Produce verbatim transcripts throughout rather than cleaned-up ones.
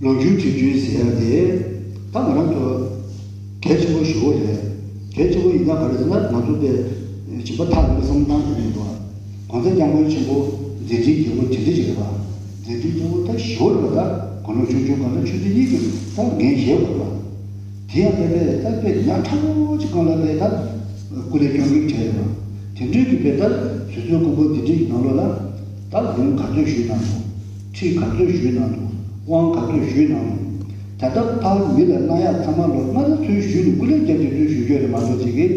ལོ་རྒྱུས་ཁྲིད་རྒྱུན་ཟེར་ཡ་དེ་ད་ང་རང་ཚོ་གལ་ཆེན་པོ་ཞེ་པོ་རེད། གལ་ཆེན་པོ་ཡིན་ན་ག་རེ་ཟེར་ན། ང་ཚོ་དེ་བྱིས་པ་ཐག་རིང་པོ་བསམ་བློ་བཏང་དགོས་མི་འདུག་ཨ། གོང་ས་སྐྱབས་མགོན་ཆེན་པོ་མཛད་འཕྲིན་རྒྱས་པོ་དེ་འདྲ་ཞིག་རེད་པ། མཛད་འཕྲིན་རྒྱས་པོ་ད་ཞེ་པོ་རེད་པ། ད་དགུང་ལོ་ཆུང་ཆུང་སྒང་ལ་ཆུ་ཚོད་གཉིས་ཀྱི་ད་འགན་བཞེས་དགོས་པ། དེ་ཡང་དཔེ་དཔེ་ད་དཔེ་ཉག་ཕྲ་མོ་ཅིག་སྒང་ལ་དཔེ་ད་སྐུ་ལས་སྐྱོན་ཀྱི་བྲལ་རེད་པ། དེ་འདྲའི་གི་དཔེ་ད་དུས་ཚོད་དཀོན་པོ་འདི་འདྲའི་གི་ནང་ལོགས་ལ་ད་ལུང་ག་ཚོད་ཞུས་གནང་འདུག་ཁྲིད་ག་ཚོད་ཞུས་གནང་འདུག་དབང་ག་ཚོད་ཞུས་གནང་འདུག་ད་ལྟ་ཕར་མི་ལ་གནང་ཡག་ཚང་མ་ལོ་ལྔ་ཙམ་ཚུར་ཞུས་ནས་སྐུ་ལས་བསྐྱབས་ཏེ་ཚུར་ཞུ་རྒྱུ་རེད་མ་གཏོགས་ཅིག་གིས་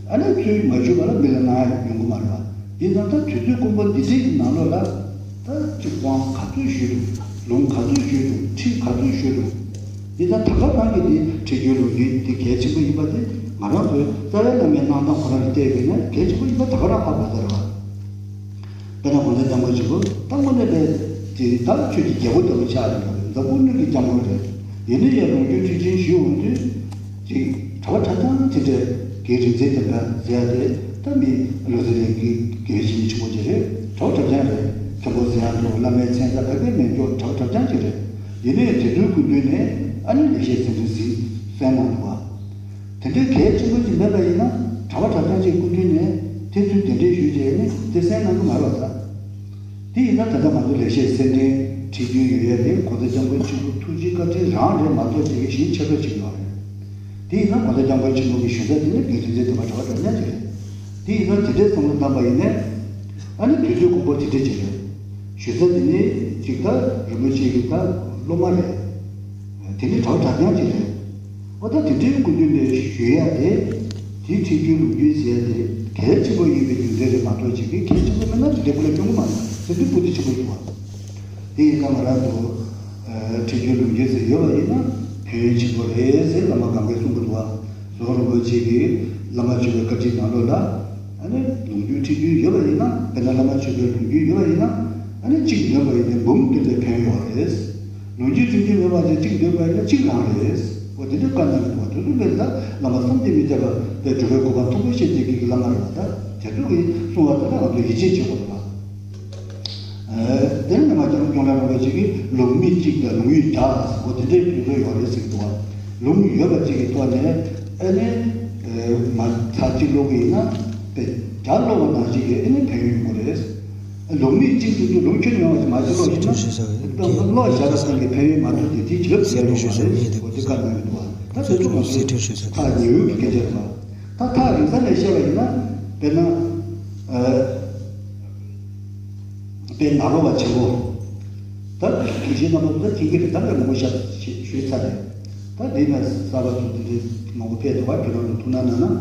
ཨ་ནི་ཚུར་མ་ཞུས་པ་ལ་མི་ལ་གནང་ཡག་ཡོང་གི་མ་རེད་པ། ཡིན་ཙང་ད་དུས་ཚོད་དཀོན་པོ་འདི་འདྲའི་གི་ནང་ལོགས་ལ་ད་ཅིག་དབང་ག་ཚོད་ཞུས་འདུག་ལུང་ག་ཚོད་ཞུས་འདུག་ཁྲིད་ག་ཚོད་ཞུས་འདུག་ཡིན་ཙང་ད་ག་རང་གི་འདི་ཁྲིད་རྒྱུན་ལུང་རྒྱུན་འདི་གལ་ཆེན་པོ་ཡིན་པ་དེ་ང་རང་ཚོའི་རྩ་བའི་བླ་མའི་གནང་སྟངས་ཁོ་རང་ལ་བལྟས་པས་ན་གལ་ཆེན་པོ་ཡིན་པ་ད་ག་རང་ཧ་གོ་ས་རེད་པ། དཔེར་ན་གོང་ས་སྐྱབས་མགོན་ཆེན་པོ་ད་དངོས་གནས་པའི་དེ་ད་ཆོས་ཀྱི་རྒྱལ་པོ་ལྟ་བུ་ཆགས་ཡོད་པ་རེད། འཛམ་བུ་གླིང་གི་སྐྱབས་མགོན་རེད། ཡིན་ན་ཡང་ལོ་རྒྱུས་ཁྲིད་ཆེན་ཞུས་འོང་དུས་ཅིག་གྲྭ་པ་གྲྭ་རྐྱང་དེ་འདྲས་ཀྱི་རིག་འཛིན་དེ་འདྲ་ཟེར་ཡ་དེ་ད་མི་བློ་གསལ་གླིང་གི་དགེ་བའི་བཤེས་གཉེན་ཆེན་པོ་ཅིག་རེད། གྲྭ་པ་གྲྭ་རྐྱང་རེད། མཁན་པོ་ཟེར་ཡ་འདུག་བླ་མའི་མཚན་རྩ་བེད་སྤེལ་མེད་མཁན་གྲྭ་པ་གྲྭ་རྐྱང་ཅིག་རེད། ཡིན་ན་ཡང་དེ་ཚོའི་སྐུ་མདུན་ནས་ཨ་ནི་ལེགས་བཤད་ཚིག་འགྲེལ་ཟིན་གསན་གནང་འདུག་བ། དེ་འདྲའི་གལ་ཆེན་པོ་ཅིག་མེད་པ་ཡིན་ན་གྲྭ་པ་གྲྭ་རྐྱང་ཅིག་སྐུ་མདུན་ནས་དེ་ཚུལ་དེ་འདྲའི་ཞུས་བྱས་ནས་དེ་གསན་གནང་གི་མ་རེད་པ། ད་དེ་ཡིན་ན་ད་ལྟ་ང་ཚོ་ལེགས་བཤད་གསེར་ཕྲེང་ཁྲིད་རྒྱུན་ཡོད་ཡ་དེ་གོང་ས་སྐྱབས་མགོན་ཆེན་པོ་ཐུགས་རྗེ་བཀའ་དྲིན་རང་རེད་མ་གཏོགས་ཅིག་གི་གཞན་ཆེ་ཤོས་ཅིག་ཡོད་རེད། དེ་ཡིན་ན་གོང་ས་སྐྱབས་མགོན་ཆེན་པོ་གི་ཞུ་ས་དེ་ནི་དགེ་ལྡན་འཛིན་དུ་མ་གྲྭ་པ་གྲྭ་རྐྱང་ཅིག་རེད། དེ་ཡིན་ན་དེ་འདྲའི་བསམ་བློ་བཏང་པ་ཡིན་ན། ཨ་ནི་དུས་ཚོད་དཀོན་པོ་དེ་འདྲ་ཅིག་རེད། ཞུ་ས་དེ་ནི་ཅིག་ད་རིན་པོ་ཆེ་གི་ད་སློབ་མ་རེད། དེ་ནི་གྲྭ་པ་གྲྭ་རྐྱང་ཅིག་རེད། ཨོ་ད་དེ་འདྲའི་སྐུ་མདུན་ནས་ཞུ་ཡ་དེ། དེའི་ཁྲིད་རྒྱུན་ལུང་རྒྱུན་ཟེར་ཡ་དེ་གལ་ཆེན་པོ་ཡིན་པའི་རྒྱུ་མཚན་རེད་མ་གཏོགས་ཅིག་གི་གལ་ཆེན་པོ་མིན་ན་དེ་འདྲའི་སྐུ་ལས་སྐྱོན་གི་མ་རེད་ཟེར་དུས་སྤུ་འདི་ཆེན་པོ་ཞུ་བ། དེ་ཡིན་ན་ང་རང་ཚོ་ཁྲིད་རྒྱུན་ལུང་རྒྱུན་ཟེར་ཡོད་པ་ཡིན་ན་ཕན་ཡོན་ཆེན་པོ་རེད་ཟེར་བླ་མ་གང་གས་གསུང་གི་འདུག་བ། ཟུང་རིན་པོ་ཆེ་གིས་བླ་མ་མཆོད་པའི་བཀའ་ཁྲིད་ནང་ལོགས་ལ། ཨ་ནི་ལུང་རྒྱུན་ཁྲིད་རྒྱུན་ཡོད་པ་ཡིན་ན་དཔེར་ན་བླ་མ་མཆོད་པའི་ལུང་རྒྱུན་ཡོད་པ་ཡིན་ན་ཨ་ནི་གཅིག་འདོན་པ་ཡིན་ན་འབུམ་འདོན་པའི་ཕན་ཡོན་ཡོད་རེད། ལུང་རྒྱུན་ཁྲིད་རྒྱུན་མེད་པ་དེ་གཅིག་འདོན་པ་ཡིན་ན་གཅིག་རང་རེད། འོ་དེ་འདྲའི་བཀའ་གནང་གི་འདུག་བ། དེ་ཚོ་ལས་ད་བླ་མ་བསམ་གྱིས་མི་ཁྱབ་པ་དཔེ་གྲུབ་པའི་གོ་འཕང་མཐོན་པོ་བཞེས་བསྡད་མཁན་གྱི་བླ་མ་རེད་བ། ད་དེ་ཚོ་གིས་གསུང་བ་དེ་ལ་ང་ཚོ་ཡིད་ཆེས་བྱེད་དགོས་རེད་བ། དེ་ནས་ང་ཚོ་སྐྱོང་ལ་རིན་པོ་ཆེ་གིས་ལུང་མིག་གཅིག་དང་ལུང་ཡིག་བརྒྱ་ཟེར་གོ་དེ་འདྲའི་དུས་ཚོད་ཡོད་རེད་ཟེར་གི་འདུག་བ། ལུང་ཡོད་པ་གཅིག་གི་ཐོག་ནས་ཨ་ནི་མ་ཚར་གཅིག་ཀློག་གི་ཡིན་ན་དཔེ་བརྒྱ་ཀློག་པ་ནང་བཞིན་གྱི་ཨ་ནི་ཕན་ཡོན་ཡོད་རེད། ལུང་མིག་གཅིག་ཏུ་ལུང་ཁྱོན་ཡོང་བ་ཞིག་མ་བྱེད་ཀློག་ཡིན་ན་ཀློག་བཞག་པ་ཙམ་གྱིས་ཕན་ཡོན་མ་ཐོགས་ཏེ་དེའི་བྱེད་ལུགས་ཟེར་ཡོད་རེད་གོ་དེ་བཀའ་གནང་གི་འདུག་བ། ད་དེ་ཚོ་ང་ཚོ་ཐག་ཉེ་བོའི་གི་སྐད་ཆ་རེད་བ། ད་ཐག་རིང་ས་ནས་བཤད་པ་ཡིན་ན་དཔེར་ན། དཔེ་ནཱ་རོ་པ་ཆེན་པོ། ད་དེ་བཞིན་རྣམ་པ་ད་ཐིང་གི་རེད། ད་ལས་མང་པོ་ཞབས་ཞུས་ཚར་རེད། ད་འདི་ན་གསར་པ་ཚོ་དེ་འདྲའི་མང་པོ་ཕེབས་འདུག་བ། ཁྱོད་རང་ཚོ་ཐུགས་སྣང་གནང་ན།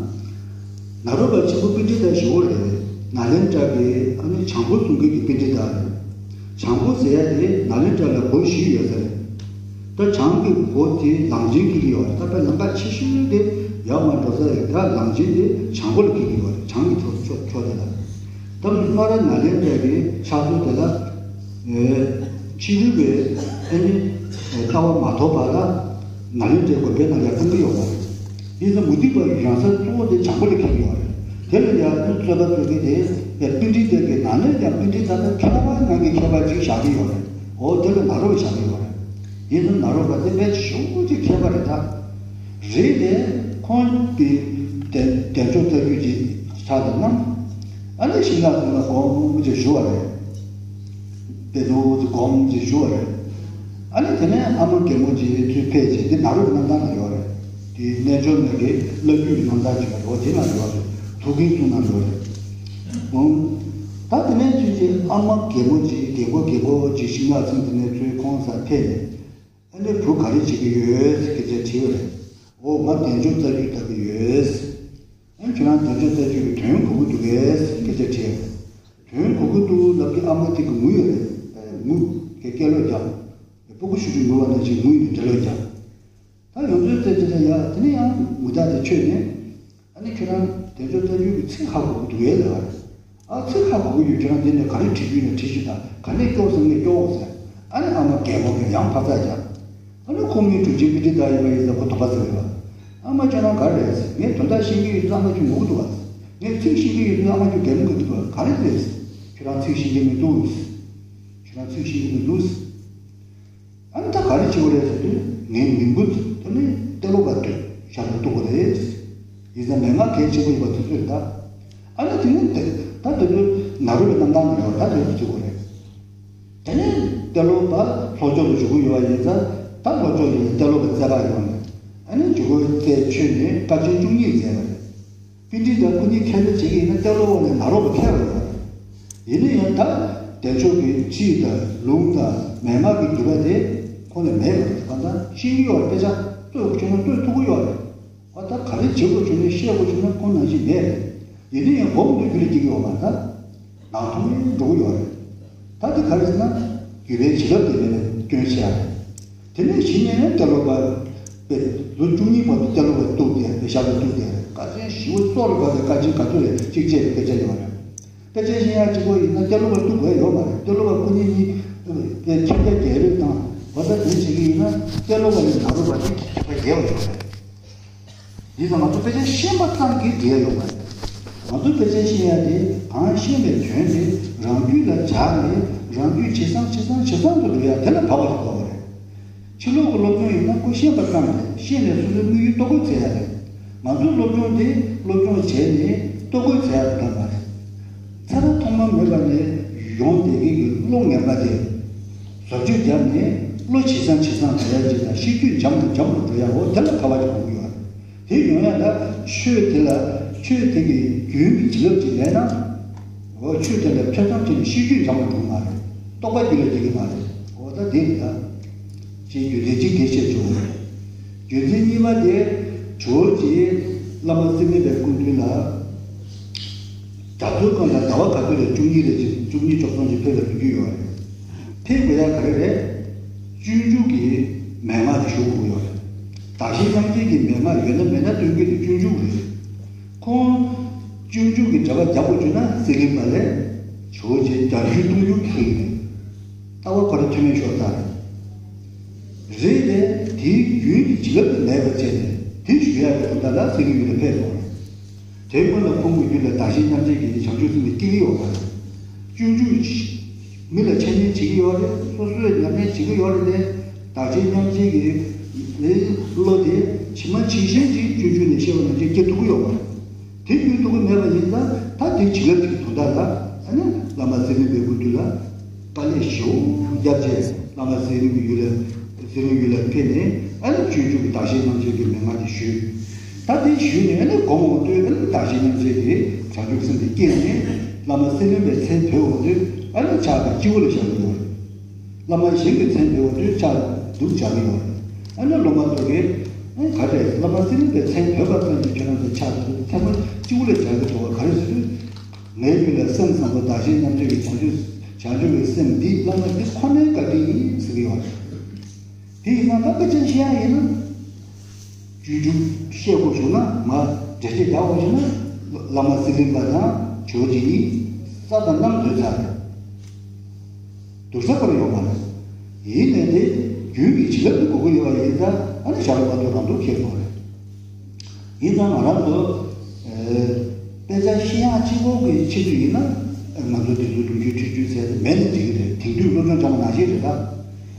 ནཱ་རོ་པ་ཆེན་པོ་པཎྜི་ཏ་ཞེ་པོ་རེད། ནཱ་ལེནྡྲ་གི་ཨ་ནི་བྱང་སྒོ་སྲུང་མཁན་གྱི་པཎྜི་ཏ་རེད། བྱང་སྒོ་ཟེར་ཡ་དེ་ནཱ་ལེནྡྲ་ལ་སྒོ་བཞི་ཡོད་ས་རེད། ད་བྱང་གི་སྒོ་དེ་གླང་ཆེན་འཁེལ་གྱི་ཡོད་རེད། ད་དཔེ་ལམ་ཁ་ཆེ་ཤོས་དེ་ཡར་མར་འགྲོ་ས་རེད། ད་གླང་ཆེན་དེ་བྱང་སྒོ་ལ་འཁེལ་གྱི་ཡོད་རེད། བྱང་གི་ཕྱོགས་ཕྱོགས་ཕྱོགས་དེ་ལ། ད་སྔ་ར་ནཱ་ལེནྡྲ་གི་ཕྱག་སོར་དེ་ལ་ཕྱི་རོལ་པའི་ཨ་ནི་ལྟ་བ་མ་ཐོབ་བར་ལ་ནཱ་ལེནྡྲའི་དགོན་པའི་ནང་ལ་ཡར་གཏོང་གི་ཡོད་རེད། དེ་ཚོ་མུ་སྟེགས་པ་ཡོང་ས་གཙོ་བོ་དེ་བྱང་སྒོ་ལ་འཁེལ་གྱི་ཡོད་རེད། དེ་ལ་ཡར་ཀླུ་རྩོད་པ་རྩོད་མཁན་དེ་པཎྜི་ཏའི་གི་ནང་ནས་ཀྱང་པཎྜི་ཏ་དང་མཁས་པ་ནང་གི་མཁས་པ་ཅིག་བཞག་གི་ཡོད་རེད། འོ་དེ་ལ་ནཱ་རོ་པ་བཞག་གི་ཡོད་རེད། དེ་ནི་ནཱ་རོ་པ་དེ་དཔེ་ཞེ་པོ་ཅིག་མཁས་པ་རེད་ད། རེད་དེ་ཁོང་གི་གདན་གདན་ཆོག་རྩ་རྒྱུད་ཀྱི་ཕྱག་དེ་གནང་། ཨ་ནི་ཤིང་ནགས་ཚང་ལ་སྒོམ་ཅིག་བཞུགས་པ་རེད། དཔེ་འདུག་སེ་སྒོམ་ཅིག་བཞུགས་པ་རེད། ཨ་ནི་དེ་ནས་ཨ་མ་རྒན་མོ་ཅིག་ཚུར་ཕེབས་བྱས་དེ་ནཱ་རོ་པའི་རྣམ་ཐར་ན་ཡོད་རེད། དེ་རྣལ་འབྱོར་མའི་གི་བླ་བརྒྱུད་ཀྱི་རྣམ་ཐར་ཅིག་ཡོད་རེད། འོ་དེ་ན་ཡོད་རེད། ཐུགས་ཀྱི་གསུང་ན་ཡོད་རེད། འོང་། ད་དེ་ནས་ཚུར་ཅིག་ཨ་མ་རྒན་མོ་ཅིག་རྒན་གོག་རྒན་གོག་ཅིག་ཤིང་ནགས་ཚང་དེ་ནས་ཚུར་ཁོང་སར་ཕེབས་ནས། ཨ་ནི་བུ་ག་རེ་བྱེད་ཀྱི་ཡོད་ཟེར་སྐད་ཆ་དྲིས་པ་རེད། འོ་ང་གདན་ཆོག་རྩ་རྒྱུད་ལྟ་གི་ཡོད། ཨ་ཁྱོད་རང་གདན་ཆོག་རྩ་རྒྱུད་ཀྱི་དོན་གོ་གི་འདུག་གས་ཟེར་སྐད་ཆ་དྲིས་པ་རེད། དོན་གོ་གི་འདུག་ལབ་ཀྱི་ཨ་མ་དེ་གི་ངུ་ཡོད་རེད། ངུ་གི་སྐད་ལོག་རྒྱག་སྤུ་གུ་ཆུང་ཆུང་ངུ་བ་ནང་བཞིན་ངུ་ཡོད་འདྲ་ལོག་རྒྱག་ད་ཡོང་དུས་ཙེ་ཙེ་ལ་ཡ་དེ་ནས་ཡང་ངུ་རྟགས་དེ་ཆོད་ནས། ཨ་ནི་ཁྱོད་རང་དེ་ཚོ་ལྟ་རྒྱུ་གི་ཚིག་ཧ་གོ་གི་འདུག་གས་ལབ་པ་རེད། ཨ་ཚིག་ཧ་གོ་གི་ཡོད། ཁྱོད་རང་འདི་ནས་ག་རེ་བྲིས་རྒྱུ་ཡིན་ན་བྲིས་ཤིག་དང་ག་ནས་སྐྱོར་ཟེར་ནས་སྐྱོར་འོང་ཟེར། ཨ་ནི་ཨ་མ་རྒན་མོ་གིས་ཡང་ཕར་ཚགས་རྒྱག་ཨ་ནི་ཁོ་མོའི་གྲུ་ཆེན་པཎྜི་ཏ་ཡིན་པ་ཡིན་ཟེར་ཁོ་དོགས་པ་ཟེར་བས། ཨ་མ་ཁྱོད་རང་ག་རེ་རེད་ཟེར། ངས་དོན་དག་ཤེས་ཀྱི་ཡོད་དུས་ཨ་མ་ཁྱོད་ངུ་གི་འདུག་བ། ངས་ཚིག་ཤེས་ཀྱི་ཡོད་དུས་ཨ་མ་ཁྱོད་རྒན་མོ་གི་འདུག་བ། ག་རེ་རེད་ཟེར། ཁྱོད་རང་ཚིག་ཤེས་ཀྱི་མི་འདུག་ཁྱོད་རང་ཚིག་ཤེས་ཀྱི་མི་འདུག་ཨ་ནི་ད་ག་རེ་ ཞུ་རེད་ཟེར་དུས་ངའི་མིང་པོ་དེ་ནི་ཏེ་ལོ་པ་དུ་ཞབས་ལ་གཏུགས་པ་རེད། ཡིན་ཙང་མན་ངག་གལ་ཆེན་པོ་ཡིན་པ་དེ་ཚོས་ད། ཨ་ནི་དེ་ནི་དེ་ད་དེ་ཚོ་ནཱ་རོ་པའི་རྣམ་ཐར་ནང་ཡོད་ད་དེ་ཚོ་བྱེད་དགོས་རེད། དེ་ནས་ཏེ་ལོ་པ་ལྷོ་ཕྱོགས་ལ་བཞུགས་ཀྱི་ཡོད་པ་ཡིན་ཙང་ད་ལྷོ་ཕྱོགས་ལ་ཡང་ཏེ་ལོ་པའི་རྩེ་ཁག་ཡོང་ནས་ཨ་ནི་བཞུགས་སྒོའི་རྩེ་ཆོད་ནས་དཀའ་ཆེན་བཅུ་གཉིས་མཛད་པ་རེད། པཎྜི་ཏ་ཁོ་གཉིས་མཁས་པོ་བྱེད་ཀྱི་ཡིན་ན་ཏེ་ལོ་པ་ནས་ནཱ་རོ་པ་མཁས་པ་ཡོད་རེད། ཡིན་ན་ཡང་ད་བདེ་མཆོག་གི་ཁྲིད་དང་ལུང་དང་མན་ངག་གི་བརྒྱུད་པ་དེ་ཁོ་ལ་མེད་པ་རེད། གང་ལྟར་ཤེས་ཀྱི་ཡོད་རེད། དཔེ་ཆ་རྩོད་དགོས་བྱུང་ན་རྩོད་ཐུབ་ཀྱི་ཡོད་རེད། འོ་ད་ག་རེ་བྱེད་དགོས་བྱུང་ན་བཤད་དགོས་བྱུང་ན་ཁོང་ནང་བཞིན་མེད་རེད། ཡིན་ན་ཡང་སྒོམ་དུ་རྒྱུད་ལ་སྐྱེ་གི་ཡོད་མ་རེད། ད་ནང་ཐོག་ནས་འགྲོ་གི་ཡོད་རེད། ད་དེ་ག་རེ་ཟེར་ན་རྒྱུད་པའི་བྱིན་རླབས་དེ་ལས་སྐྱོན་ཆེ་ཡ་རེད། དེ་ནས་གཞི་ནས་ཏེ་ལོ་པ་པས་ལོ་བཅུ་གཉིས་བར་དུ་ཏེ་ལོ་པ་གཏུགས་ཏེ་པའི་ཞབས་ལ་གཏུགས་ཏེ་དཀའ་ཆེན་ཞི་བ་སྲོག་ལ་བབས་པའི་དཀའ་ཆེན་ག་ཚོད་རེད་གཅིག་བྱས་པའི་དཔེ་ཆ་ཡོད་རེད། དཔེ་ཆ་ཤེས་ཡག་གཅིག་པོ་ཡིན་ན་ཏེ་ལོ་པ་གཏུགས་དགོས་ཡོད་མ་རེད། ཏེ་ལོ་པ་ཁོ་གཉིས་གཉིས་ཁྱིམ་བདག་རྒྱལ་རབས་དང་བ་ད་དེ་བྱེད་ཀྱི་ཡིན་ན་ཏེ་ལོ་པ་ནས་ནཱ་རོ་པ་དེ་ཁྱད་པར་རྒྱས་པ་ཡོད་རེད། འདི་ཚོ་ང་ཚོ་དཔེ་ཆ་ཤེས་པ་ཙམ་གྱིས་འགྲིག་ཡ་ཡོད་མ་རེད། ང་ཚོ་དཔེ་ཆ་ཤེས་ཡ་དེ་གང་ཤེས་པའི་དོན་དེ་རང་རྒྱུད་ལ་སྦྱར་ནས་རང་རྒྱུད་ཇེ་བཟང་ཇེ་བཟང་ཇེ་བཟང་དུ་འགྲོ་ཡ་དེ་ལ་བབ་པ་ཞིག་དགོས་པ་རེད། ཕྱི་ལོགས་ཀྱི་སློབ་སྦྱོང་ཡིན་ན་ཁོ་ཤེས་པ་ཙམ་རེད། ཤེས་ནས་སོ་སོའི་དམིགས་ཡུལ་རྟོགས་པ་བྱེད་ཡ་རེད། ང་ཚོའི་སློབ་སྦྱོང་དེ་སློབ་སྦྱོང་བྱས་ནས་རྟོགས་པ་བྱེད་ཡ་དེ་ལ་མ་རེད། ཚེ་རབས་ཐོག་མ་མེད་པ་ནས་ཡོང་བསྡད་མཁན་གྱི་བློ་ངན་པ་དེ་བཟོ་བཅོས་བརྒྱབ་ནས་བློ་ཇེ་བཟང་ཇེ་བཟང་འགྲོ་ཡ་ཅིག་དང་ཤེས་རྒྱུད་འཇམ་རུ་འཇམ་རུ་འགྲོ་ཡ་འོ་དེ་ལ་དཀའ་བ་ཅིག་གོ་གི་ཡོད་རེད། དེ་ཡོང་ཡ་ལ་ཆོས་དེ་ལ་ཆོས་དེ་གི་རྒྱུན་གྱི་བྱིན་རླབས་ཅིག་མེད་ན་འོ་ཆོས་དེ་ལ་ཐོས་བསམ་བྱས་ནས་ཤེས་རྒྱུད་འཇམ་རུ་འགྲོ་གི་མ་རེད། རྟོགས་པ་རྒྱུད་ལ་སྐྱེ་གི་མ་རེད། འོ་ད་དེ་རེད་ད། ཅེས་རྒྱུ་མཚན་གཅིག་དེ་བཤད་ཆོག་རྒྱུ་མཚན་གཉིས་པ་དེ་ཇོ་བོ་རྗེ་བླ་མ་སེར་སྨད་པའི་སྐུ་མདུན་ལ་རྒྱ་མཚོའི་སྒང་ལ་ཟླ་བ་ག་ཚོད་རེད། བཅུ་གཉིས་རེད་ཅེས་བཅུ་གཉིས་བཅུ་གསུམ་ཅེས་ཕེབས་ལ་ལོ་རྒྱུས་ཡོད་རེད། ཕེབས་དགོས་ཡ་ག་རེ་རེད། སྤྱོད་འཇུག་གི་མན་ངག་དེ་ཞུ་དགོས་ཡོད་རེད། བདག་གཞན་མཉམ་བརྗེ་གི་མན་ངག་ཡོད་ན་མེད་ན་སྟོན་རྒྱུ་དེ་སྤྱོད་འཇུག་རེད། ཁོང་སྤྱོད་འཇུག་གི་འགྲེལ་པ་རྒྱག་དགོས་བྱུང་ན་གསེར་གླིང་པ་ལས་ཇོ་བོ་རྗེ་བརྒྱད་ཅུ་སྟོང་ཅུ་ཁེལ་གི་རེད། ལྟ་བ་ཁོ་རང་མཐུན་མིན་ཤོར་ཚར་རེད། རེད་དེ་དེའི་རྒྱུན་གྱི་བྱིན་རླབས་དེ་མེད་པར་བྱས་ནས་དེ་ཞུ་ཡག་གི་དོན་དག་ལ་གསེར་གླིང་ཡུལ་ལ་ཕེབས་ཡོང་རེད། དེའི་སྔོན་ལ་ཁོང་གི་རྒྱུད་ལ་བདག་གཞན་མཉམ་བརྗེ་གི་བྱང་ཆུབ་སེམས་དེ་སྐྱེ་གི་ཡོད་པ་རེད། སྤྱོད་འཇུག་མི་ལ་འཆད་ཉན་བྱེད་ཀྱི་ཡོད་རེད། སོ་སོས་ཉམས་ལེན་བྱེད་ཀྱི་ཡོད་རེད་དེ། བདག་གཞན་མཉམ་བརྗེ་གི་བློ་དེ་ཇི་མ་ཇི་བཞིན་ཅིག་སྤྱོད་འཇུག་ནས་བཤད་པ་ནང་བཞིན་སྐྱེ་ཐུབ་ཀྱི་ཡོད་པ་རེད། དེ་སྐྱོན་ཐུབ་ཀྱི་མེད་པ་ཡིན་ཙང་ད་དེ་བྱིན་རླབས་ཀྱི་དོན་དག་ལ་ཨ་ནི་བླ་མ་ཚེ་རིང་པའི་སྐུ་མདུན་ལ་དཀའ་ལས་ཞེ་པོ་བརྒྱབ་རྗེས་བླ་མ་ཚེ་རིང་གི་ཡུལ་ལ་ཚེ་རིང་ཡུལ་ལ་ཕེབས་ནས་ཨ་ནི་སྤྱོད་འཇུག་གི་བདག་གཞན་མཉམ་བརྗེ་གི་མན་ངག་དེ་ཞུས། ད་དེ་ཞུས་ནས་ཨ་ནི་སྒོམ་འོང་དུས་ཨ་ནི་བདག་གཞན་མཉམ་བརྗེ་གི་བྱང་ཆུབ་སེམས་དེ་སྐྱེས་ནས་བླ་མ་ཚེ་རིང་པའི་མཚན་བོས་འོང་དུས་ཨ་ནི་ཕྱག་དང་སྤྱི་བོ་ལ་བཞག་གི་ཡོད་རེད། བླ་མ་གཞན་གྱི་མཚན་བོས་འོང་དུས་ཕྱག་སྡུག་བྱ་གི་ཡོད་རེད། ཨ་ནི་སློབ་མ་ཚོ་གིས་ཨ་ནི་ག་རེ་བླ་མ་ཚེ་རིང་པའི་མཚན་བོས་པ་ཙམ་གྱིས་ཁྱོད་རང་ཚོ་ཕྱག་སྡུག་མཚན་མོ་སྤྱི་བོ་ལ་བཞག་གི་འདུག་བ། ག་རེ་ཟེར་དུས་ངའི་རྒྱུད་ལ་སེམས་བཟང་པོ་བདག་གཞན་མཉམ་བརྗེ་གི་བྱང་ཆུབ་བྱང་ཆུབ་ཀྱི་སེམས་འདི་བླ་མ་འདི་ཁོ་ནའི་བཀའ་དྲིན་ཡིན་ཟེར་གི་ཡོད་རེད། དེ་ཡིན་ཙང་ད་དཔེ་ཆ་བཤད་ཡ་ཡིན་ན། སྤྱོད་འཇུག་བཤད་དགོས་བྱུང་ན་ང་འགྲེལ་བཤད་རྒྱག་དགོས་བྱུང་ན་བླ་མ་ཚེ་རིང་པ་དང་ཇོ་བོ་རྗེ་གཉིས་རྩ་དང་རྣམ་ཐོས་ཚར་རེད། བསྡུར་ས་ཁོ་རང་ཡོད་མ་རེད། ཡིན་ནའི་དེ་རྒྱུན་གྱི་བྱིན་རླབས་དེ་དགོས་ཀྱི་ཡོད་པ་ཡིན་ཙང་ཨ་ནི་ཞར་ལ་མ་གཏོགས་རང་སྡུག་ཁྱེར་དགོས་རེད། ཡིན་ཙང་ང་རང་ཚོ་དཔེ་ཆ་ཤེས་ཡག་གཅིག་པོ་གི་ཆེད་དུ་ཡིན་ན་ང་ཚོ་དེ་ཚོ་ལུང་རྒྱུན་ཁྲིད་རྒྱུན་ཟེར་ཡ་དེ་མེད་ན་འགྲིག་གི་རེད། དེང་དུས་སློབ་སྦྱོང་སྦྱངས་པ་ནང་བཞིན་རེད་ད།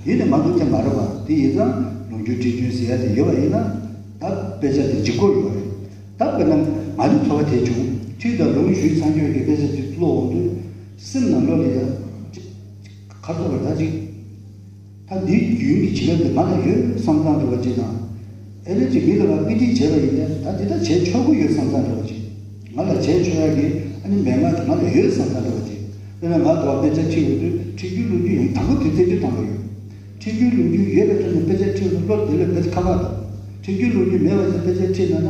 ཡིན་ནའི་ང་ཚོ་དེ་མ་རེད་པ། དེ་ཡིན་ཙང་ལུང་རྒྱུན་ཁྲིད་རྒྱུན་ཟེར་ཡ་དེ་ཡོད་པ་ཡིན་ན་ད་དཔེ་ཆ་དེ་ལྗིད་ཁོག་ཡོད་རེད། ད་དཔེར་ན་ང་ཚོ་ཚོར་བ་དེ་བྱུང་། ཁྲིད་དང་ལུང་ཞུས་ཚར་ཁྱོད་ཀྱི་དཔེ་ཆ་དེ་ཀློག་འོང་དུས་སེམས་ནང་ལོགས་ལ་ཡ་ཅིག་ཁ་ཚོར་བ་ད་ཅིག་ད་འདིའི་རྒྱུན་གྱི་བྱིན་རླབས་དེ་ང་ལ་ཡོད་བསམ་བསམ་འདྲ་བ་ཅིག་དང་། ཨེ་རེད་ཅིག་མི་ལ་བ་དཔེ་ཁྲིད་བྱས་པ་ཡིན་ནའི་ད་འདི་ལྟར་བྱས་ཆོག་གི་ཡོད་བསམ་བསམ་འདྲ་བ་ཅིག་ང་ལ་བྱས་ཆོག་ཡག་གི་ཨ་ནི་མན་ངག་དེ་ང་ལ་ཡོད་བསམ་བསམ་འདྲ་བ་ཅིག་དཔེར་ན་ང་དོ་བ་དཔེ་ཆ་ཁྲིད་ཡོང་དུས་ཁྲིད་རྒྱུན་ལུང་རྒྱུན་ཡང་དང་པོ་དེ་རྩད་གཅོད་བཏང་གི་ཡོད། ཁྲིད་རྒྱུན་ལུང་རྒྱུན་ཡོད་པའི་ཐོག་ནས་དཔེ་ཆ་ཁྲིད་ཡོང་དུས་བློ་བདེ་ལོས་དཔེ་ཆ་ཁ་ཁ་དང་། ཁྲིད་རྒྱུན་ལུང་རྒྱུན་མེད་པ་ཞིག་དཔེ་ཆ་ཁྲིད་ན་ན་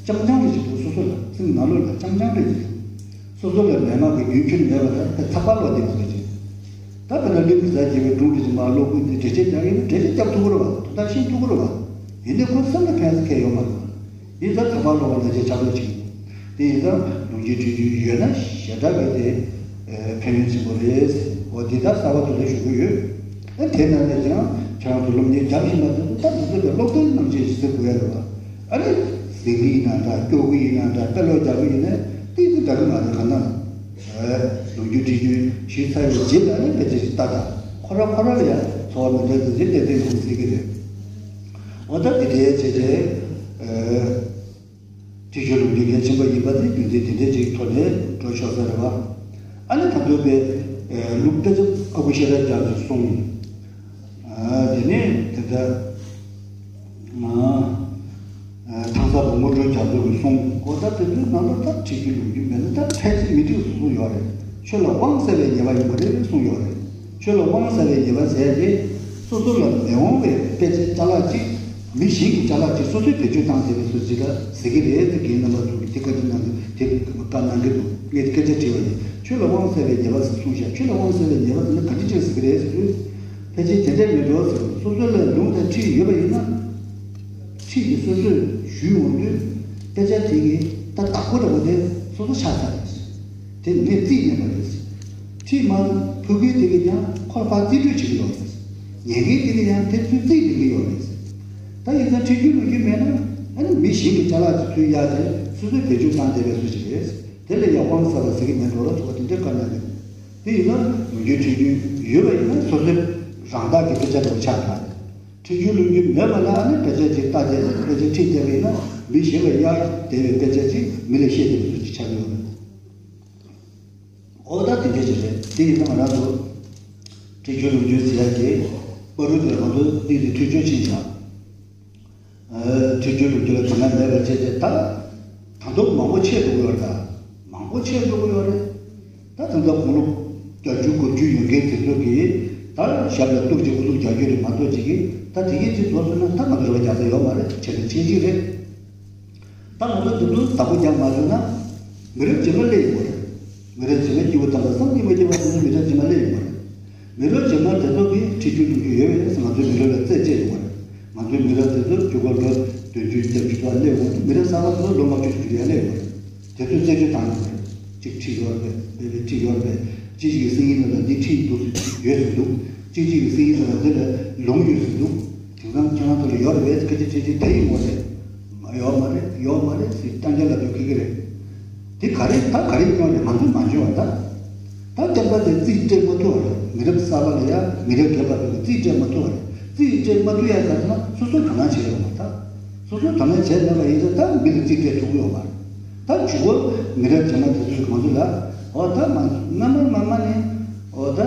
རྐྱང་རྐྱང་རེ་ཞིག་འདུག་སོ་སོ་ལ་སེམས་ནང་ལོགས་ལ་རྐྱང་རྐྱང་རེ་ཞིག་འདུག་སོ་སོ་ལ་མན་ངག་གི་རྒྱུན་ཁྱོན་མེད་པ་དང་ཐག་པ་ལོག་བསྡད་པ་ཅིག་ད་དཔེར་ན་གླིང་གི་ཟས་བརྗེ་བའི་སྒྲུང་འདི་ཚོ་མར་ཀློག་ཁུལ་འདི་འགྲེལ་བཤད་རྒྱག་ཡིན་ན་འགྲེལ་བཤད་རྒྱག་ཐུབ་ཀྱི་རེད་བ། དོན་དག་ཤེས་ཐུབ་ཀྱི་རེད་བ། ཡིན་ནའི་ཁོ་སེམས་ལ་ཕན་ས་གང་ཡང་ཡོད་མ་རེད་བ། ཡིན་ཙང་ཐག་པ་ལོག་པ་ལ་བྱས་ཆགས་པ་ཅིག་དེ་ཡིན་ཙང་ལུང་རྒྱུན་ཁྲིད་རྒྱུན་ཡོད་ན་ཞེ་དྲག་གི་དེ་ཕན་ཡོན་ཆེན་པོ་རེད། འོ་འདི་ལྟར་གསར་པ་དེ་ལ་ཞུ་གི་ཡོད། ཨ་དེ་ནང་ནས་ཀྱང་ཁྱེད་རང་ཚོ་སློབ་གཉེར་རྒྱབ་བཞིན་པ་དེ་ཚོ་ད་དེ་ཚོ་ལ་སློབ་སྟོན་རྣམ་བཅད་ཞིག་ཟེར་དགོས་ཡ་རེད་བ། ཨ་ནི་ཟིག་ཡིན་ན་འདྲ་སྐྱོ་གི་ཡིན་ན་འདྲ་དཔེ་ཀློག་རྒྱག་གི་ཡིན་ན་ཏིག་ཏིག་འདྲ་གི་མ་རེད། གང་ལྟར་ལུང་རྒྱུན་ཁྲིད་རྒྱུན་ཞུས་ཚར་བའི་རྗེས་ལ་ཨ་ནི་དཔེ་ཆ་ཞིག་ལྟ་དང་ཁོ་ར་ཁོ་ར་ལ་ཡ་ བ་མི་འདྲ་དེ་འདྲའི་གཏན་གཏན་ཡོང་སྲིད་ཀྱི་རེད། འོ་ད་དེ་འདྲའི་བྱས་ཏེ། ཁྲིད་ཆོས་ལུགས་འདི་གལ་ཆེན་པོ་ཡིན་པ་དེ་རྒྱུ་མཚན་དེ་འདྲའི་ཅིག་ཐོག་ནས་འགྲོ་ཆོག་ས་རེད་བ། ཨ་ནི་ད་དུང་པའི་ལུགས་དཔེ་ཆ་ཨ་ཁུ་ཤེས་རབ་རྒྱ་མཚོས་གསུངས། དེ་ནས་དེ་ལྟར། ཐང་ས་བུ་མོ་སྒྲོལ་རྒྱ་མཚོ་གིས་གསུངས། འོ་ད་དེ་ཚོའི་ནང་ལ་ད་ཁྲིད་རྒྱུ་ལུགས་རྒྱུ་མེད་ན་ད་ཕལ་ཆེར་མི་འགྲིག་གསུངས་ཡོད་རེད། ཆོས་ལ་དབང་ཟེར་བའི་ཉེས་པ་ཡོད་པ་རེད་གསུངས་ཡོད་རེད། ཆོས་ལ་དབང་ཟེར་བའི་ཉེས་པ་ཟེར་ཏེ། སོ་སོ་ལ་མི་དབང་བའི་དཔེ་ཆའི་ཅ་ལག་ཅིག་མི་གཞན་གྱི་ཅ་ལག་ཅིག་སོ་སོས་བེད་སྤྱོད་བཏང་བསྡད་པའི་བཟོ་ཅིག་ལ་ཟེར་གྱི་རེད་དེ། རྒན་རྣམ་པ་ཚོ་གིས་དེ་བཀའ་འདྲི་གནང་གི་དེ་བཀའ་གནང་གི་འདུག་ངས་སྐད་ཆ་དྲིས་པ་ཡིན། ཆོས་ལ་དབང་ཟེར་བའི་ཉེས་པ་ཟེར་གསུངས་ཤག་ཆོས་ལ་དབང་ཟེར་བའི་ཉེས་པ་ཟེར་ན་ག་འདྲ་ཅིག་ཟེར་གྱི་རེད་ཟེར་དུས། ཕལ་ཆེར་དེ་འདྲ་མི་འགྲོ་ཟེར། སོ་སོ་ལ་ལུང་དང་ཁྲིད་ཡོད་པ་ཡིན་ན། ཁྲིད་དེ་སོ་སོས་ཞུས་འོང་དུས། དཔེ་ཆ་དེ་གི་ད་བདག་པོ་འདྲ་བོ་དེ་སོ་སོ་ཆགས་ཚར་རེད། དེ་ངས་རྩིས་མེད་པ་རེད། ཁྲིད་མ་ཕུལ་མཁན་དེ་གིས་ཀྱང་ཁོ་ལ་ཕར་རྩིས་སྤྲོད་བྱེད་ཀྱི་ཡོད་རེད། ཉན་མཁན་དེ་གིས་ཀྱང་དེ་ཚོའི་རྩིས་ལེན་གྱི་ཡོད་རེད། ད་ཡིན་ཙང་ཁྲིད་རྒྱུ་ལུགས་རྒྱུ་མེད་ན། ཨ་ནི་མི་གཞན་གྱི་ཅ་ལག་ཅིག་ཚུར་གཡར་ཏེ་སོ་སོས་བེད་སྤྱོད་བཏང་བསྡད་པའི་བཟོ་ཅིག་རེད། དེ་ལ་ཡང་དབང་ཟེར་བ་ཟེར་གྱི་མེད་འགྲོ་ལ་ཚོགས་དེ་འདྲའི་བཀའ་གནང་གི་འདུག་དེ་ཡིན་ན་ལུང་རྒྱུན་ཁྲིད་རྒྱུན་ཡོད་པ་ཡིན་ན་སོ་སོའི་རང་བདག་གི་དཔེ་ཆ་འདྲ་བོ་ཆགས་ཀྱི་རེད། ཁྲིད་རྒྱུན་ལུང་རྒྱུན་མེད་པ་ལ་ཨ་ནི་དཔེ་ཆ་ཅིག་ལྟ་བསྡད་ན། དཔེ་ཆ་ཁྲིད་བསྡད་པ་ཡིན་ན། མི་གཞན་ལ་གཡར་བསྡད་པའི་དཔེ་ཆ་ཅིག་མི་ལ་བཤད་བསྡད་པའི་བཟོ་ཅིག་ཆགས་ཀྱི་ཡོད་རེད། འོ་ད་དེ་འདྲ་ཅིག་རེད། དེ་ཡིན་ན་ང་རང་ཚོ་ཁྲིད་རྒྱུན་ལུང་རྒྱུན་ཟེར་ཡ་དེ་བར་དུ་དེ་ང་ཚོ་གཏིང་ནས་ཐོས་ཆོག་ཕྱིན་བཞག་ཁྲིད་རྒྱུན་ལུང་རྒྱུན་ལ་དོ་སྣང་མེད་པ་བྱས་ཏེ། ད་ད་དུང་མང་པོ་ཆད་འགྲོ་གི་ཡོད་རེད། ད་མང་པོ་ཆད་འགྲོ་གི་ཡོད་རེད། ད་ད་ལྟ་དགུང་ལོ་བརྒྱད་ཅུ་དགུ་བཅུ་ཡོད་མཁན་དེ་ཚོ་གིས་ད་ཞབས་ལ་གཏུག་ཅིག་ཨུ་ཚུགས་རྒྱག་རྒྱུ་རེད་མ་གཏོགས། ཅིག་གིས་ད་དེ་གས་ཅིག་རྫོགས་སོང་ན་ད་ང་ཚོ་རེ་བ་རྒྱག་ས་ཡོད་མ་རེད། ཆད་ན་ཆད་གཅིག་རེད། ད་ང་ཚོ་འདི་ཚོ་བདག་པོ་རྒྱག་མ་ཐུབ་ན། མི་རབས་རྗེས་མ་སླེབས་ཡོང་གི་རེད། མི་རབས་རྗེས་མ་སྐྱེས་བུ་དམ་པ་བསམ་གྱིས་མི་ཁྱབ་པ་དེ་ཚོ་མི་རབས་རྗེས་མ་སླེབས་ཡོང་གི་རེད། མི་རབས་རྗེས་མ་དེ་ཚོ་གིས་ཁྲིད་རྒྱུན་ལུང་རྒྱུན་ཡོད་པས་ང་ཚོའི་མི་རབས་ལ་རྩད་གཅོད་ཡོང་གི་རེད། ང་ཚོའི་མི་རབས་དེ་ཚོ་གཅིག་གོ་ལོ་བདུན་ཅུ་བརྒྱད་ཅུ་ཙམ་སླེབས་ཡོང་དུས། མི་རབས་གསར་པ་དེ་ཚོ་ལོ་ལྔ་བཅུ་དྲུག་ཅུ་ཡར་སླེབས་ཡོང་གི་རེད། དེ་ཚོས་རྩད་གཅོད་བཏང་ཡོང་གི་རེད། གཅིག་ཁྲིད་ཡོད་རེད་པས། དཔེ་ཁྲིད་ཡོད་རེད་པས། གཅིག་གཅིག་གི་སེང་གེ་ནང་ལ་འདི་ཁྲིད་འདུག་ཟེར་ཡོད་ཟེར་འདུག་གཅིག་གཅིག་གི་སེང་གེ་ནང་ལ་འདི་ལ་ལུང་ཡོད་ཟེར་འདུག་དེང་སང་ཁྱེད་རང་ཚོ་ལ་ཡོད་རེད་པས། སྐད་ཆ་དྲིས་དུས་དེ་ཡིན་ངོ་རེད། མ་ཡོད་མ་རེད། ཡོད་མ་རེད་ཟེར་རྐྱང་རྐྱང་ལབ་རྒྱུ་ཁེ་གི་རེད། དེ་ག་རེ་ད་ག་རེ་སྨྱོ་རེད། ང་ཚོས་མ་འཇོན་པ། ད་ད་སྐྱག་པ་དེ་རྩིས་སྤྲད་མ་ཐུབ་པ་རེད། མི་རབས་གསར་པ་ལ་ཡ་མི་རབས་རྒན་པ་ཚོས་རྩིས་སྤྲད་མ་ཐུབ་པ་རེད། རྩིས་སྤྲད་མ་ཐུབ་ཡ་ཟེར་ན་སོ་སོས་དོ་སྣང་བྱས་ཡོད་མ་རེད། ད་སོ་སོས་དོ་སྣང་བྱས་མེད་པ་ཡིན་ཙང་ད་མི་ལ་རྩིས་སྤྲད་ཐུབ་ཀྱི་ཡོད་མ་རེད། ད་མཇུག་གུ་མི་རབས་རྗེས་མ་དེ་ཚོས་ང་ཚོ་ལ། འོ་ད་མ་སྔ་མ་སྔ་མ་ནས། འོ་ད་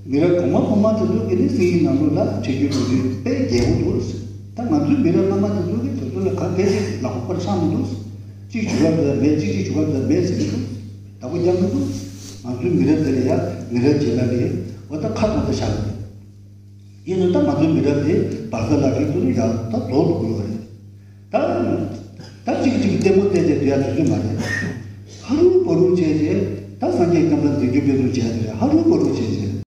མི་རབས་གོང་མ་གོང་མ་དེ་ཚོ་གིས་ནི་སེང་གེའི་ནང་ལོགས་ལ་ཁྲིད་རྒྱུན་ལུང་རྒྱུན་དཔེ་རྒྱས་པོ་འདུག་ད་ང་ཚོའི་མི་རབས་སྔ་མ་དེ་ཚོ་གིས་དེ་ཚོ་ལ་ག་གལ་ཏེ་ལག་པ་པར་ཤང་མི་འདུག་གཅིག་བྱུག་ག་འདི་ལ་མེད། གཅིག་གཅིག་བྱུག་ག་འདི་ལ་མེད་ཟེར་གྱི་འདུག་བདག་པོ་རྒྱག་མི་འདུག་ང་ཚོའི་མི་རབས་དེ་ལ་ཡ་མི་རབས་རྗེས་མ་གིས་འོ་ད་ཁ་གཏོང་ས་བཞག་གི་འདུག་ཡིན་ནའང་ད་ང་ཚོའི་མི་རབས་དེ་བར་ས་ལ་རིགས་ཚོ་ནི་ཡང་ད་རྫོགས་འགྲོ་གི་ཡོད་རེད། ད་ད་གཅིག་གཅིག་གི་ལྟད་མོ་བལྟས་ཏེ་སྡོད་ཡ་དུས་ཚོད་མ་རེད། ཧ་རུ་བ་རུ་བྱས་ཏེ་ད་སངས་རྒྱས་བསྟན་པ་འཛིན་སྐྱོང་སྤེལ་གསུམ་བྱས་ཏེ་རེད། ཧ་རུ་བ་རུ་བྱས་ཏེ།